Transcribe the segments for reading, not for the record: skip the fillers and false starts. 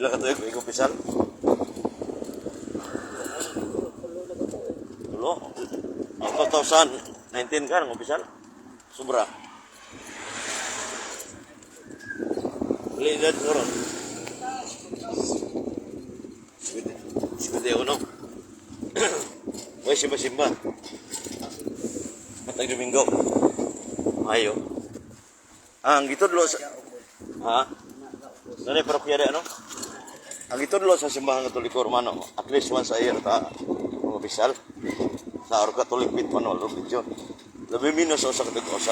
Pila ka tuig ikaw pisal? Tulo na ko eh. Tulo. Ang 2019 ka nang opisyal? Sobra. Bili na ron. Siguro uno. Uy, simba simba. Matag Domingo. Ayo. Ah, ang gitudlo sa... Ha? Nanay parokya di ano? Ang gitudlo sa Simbahan Katoliko Romano, at least once a year ta mga opisyal sa Aro Catholic with Manual Religion. Labi minus sa katug usa.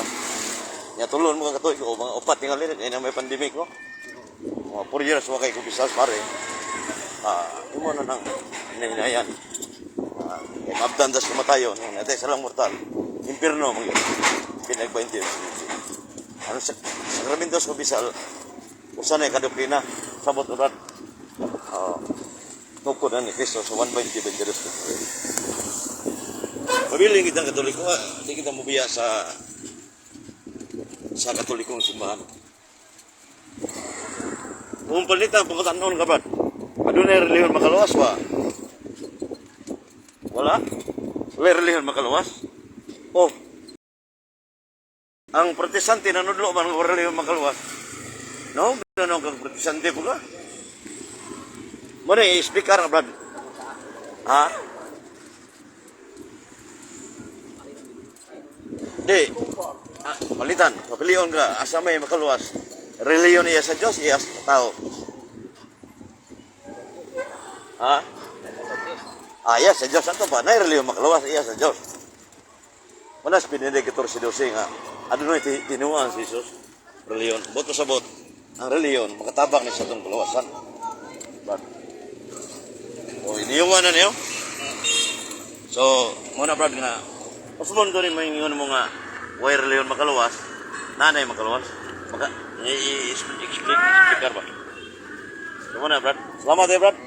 Nya tulon mga katuig o mga upat tingali rin may pandemic, no. Mga 4 years wa kay kumpisal, pare. Ah, imo na nang hinahinayan. Ah, kay maabdan das kumatayon, natay sa lang mortal. Impierno man gyud. Pinagbainti. Ano sa sakramento sa kumpisal, usa na kadoktrina sabot urat. Ah, tukod na ni Kristo sa 1.22. Pabiling kitang Katoliko, ah, di kita mubiya sa Katolikong simbahan. Kung palita, pagkatanon ka ba? Adunay relihiyon makaluwas ba? Wala? Wala relihiyon makaluwas? Oh, ang Protestante nanudlo man ang relihiyon makaluwas. No, gano'n kang Protestante po ka? Muna, i-speaker ka, Brad. Ha? Di. Ah, palitan, papilion ka, asa may makaluwas. Reliyon iya sa Diyos, iya sa tao. Ha? Ah, iya sa Diyos. Ato ba? Nay reliyon makaluwas, iya sa Diyos. Manas pinilig 14:12 nga. Ano na tinuan si Jesus? Reliyon. Boto sa bot. Ang reliyon, makatabang ni sa itong kalawasan. Brad. O, iniwan na niyo. So, muna, Brad, nga, usbon ko rin maingon mo nga, why reliyon makaluwas, nanay makaluwas, maka, i-explain, explicar ba? So, muna, Brad. Salamat eh, Brad.